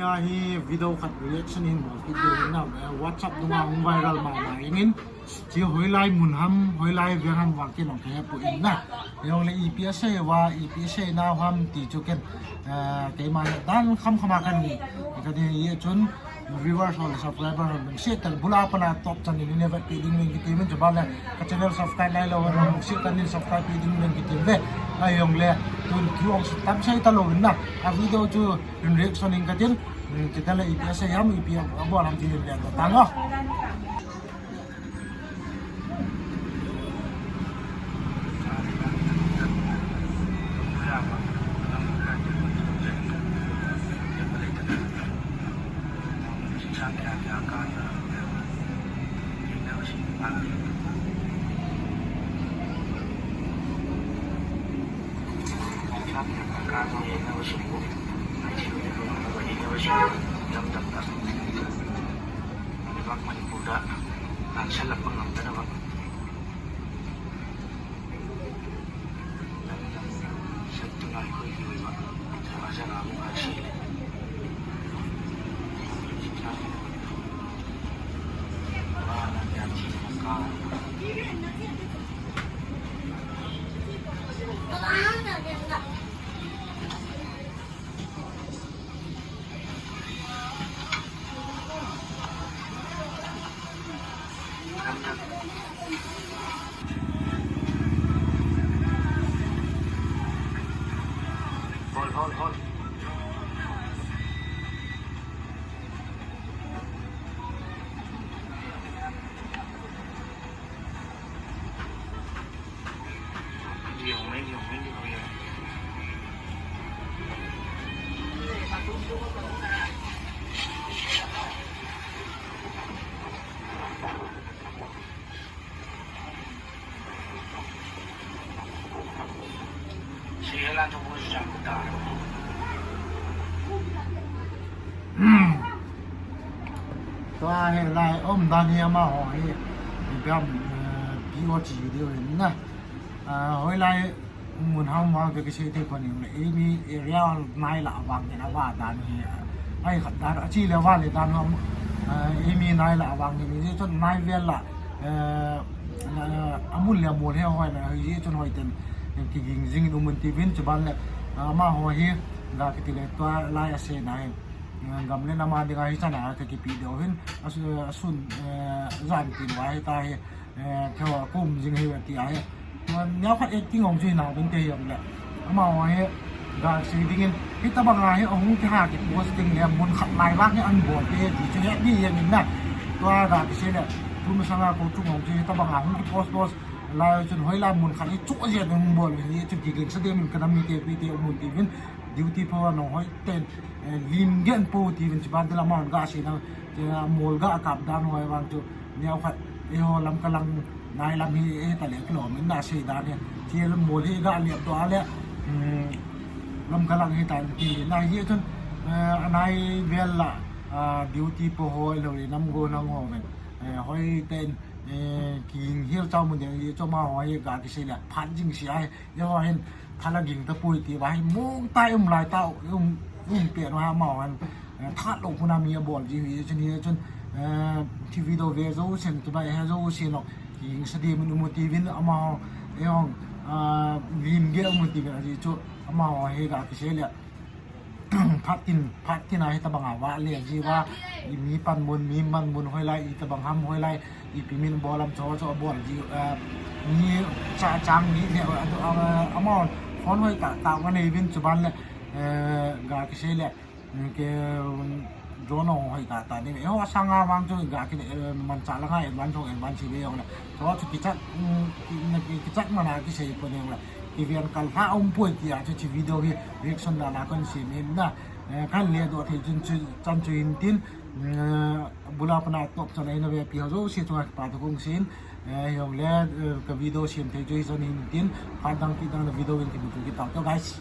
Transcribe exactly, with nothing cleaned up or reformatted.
Ahi video khat reaction hin bol kit ding na, eh, WhatsApp dunga hung viral ma ma in. Chi hoilai mun ham, hoilai veng ham vang kei nong kei pu in na. Jongle ipi asei uva, ipi asei nau ham ti chu ken, eh, keima dan kham khama kan ni. Ka dei ye chun viewers ho le subscriber ho lungset tah bula pana top chan in ne vet pi ding len kiti min chu ba le ka channel subscribe nai lou ho lungset tah in subscribe pi ding len kiti ve. Ajongle tun thu ong tam sei talou in na. A video chu in reaction in ka tin, mm, kita le ipi asei ham, ipi abol ham ti le ta ngo. Hold, hold, hold. Tua hilai um dan hi amaho hi, ipi ham, eh, P O G video hin na. Ah, hoilai mun ham vang te kisei thei pon in le, eimi area nai lah vang in ava dan hi, ah, ahi khat dan, achi le ava le dan ham, ah, eimi nai lah vang in, hiche chun nai vel lah, eh, ah, amun le amol hi hoi na, hiche chun hoi ten, eh, kiging jing in um un ti vin chu ban le, ah, amaho hi, ga kiti le tua lai asei na hi, eh, gam le nam a dinga hichan a ka kipe diu hin, asu-, asun, eh, jan tin vai ta hi, Eh, keiho kum jing hi ti ahi. Neo khat acting ong chu hi nau ben te hi ong le. Amaho hi ga sei ding in, hitabang a hi ahung kiha kipost ding le mun khat lai vang hi an bol te ti chu he di jeng in na. Tua ga kisei le, tun masang a ko chung ong chu hitabang a hung kipost post lai chun hoilai mun khat hi chu jeng in hung bol hi chu kiging sa ding in ka nam mite pite um un ti vin. Duty po nong hoi ten, eh, lim gen po ti vin chu ban te la amahon ga sei na, eh, mol ga kap dan hoi vang chu neo khat, eiho Lamka lang nai lam hi, eh, ta le kilom in na sei dan hi. Ti le mol hi ga liap doh a le, um, Lamka lang hi ta ti na hi chun, eh, anai vel la, ah, duty po hoi lou le nam go nang ho ven, eh, hoi ten, eh, kiging hiel chau mun de hi chu amaho hi ga kisei le phat jing si ai. Eiho hin thala ging tapoi ti va hi mong ta um lai ta um, um pe no ha amaho hin, eh, tha lou puna mi abol ji hi chun hi chun, eh, T V do ve jousen tu ba he jousen lo. Ging sa di mun mu ti vin amaho, eh, hong, ah, lim ge mu ti vin aji chu amaho hi ga kisei le. Phat tin, phat tin a hitabang a va le ji va, i mi panmun, mi manmun hoilai, itabang ham hoilai, ipi min bol ham chu chu bol ji, eh, mi cha chang mi le, eh, amahon phone hoi ta, ta va nei vin chu ban le, eh, ga kisei le, mm, ke, um, drone hoi ta, ta ding. Eiho sanga vang chu ga ki, eh, manchah langa advance hong advance hi ve jong le. Chu chu kichat, mm, ki, na ki, kichat mana kisei po jong le. Ti vin kal ha um poi ti a chu chi video hi reaction dan a kon sei min na. Eh, kan le doh thei chun chu, chan chu hin tin, eh, bula pana top chan a hin ve pi ho jouse chunga kipa thu kong sei in, eh, jong le, eh, ka video sem thei chu hi chan hin tin, phat dang kit dang na video in kimu thei kit tau te guys.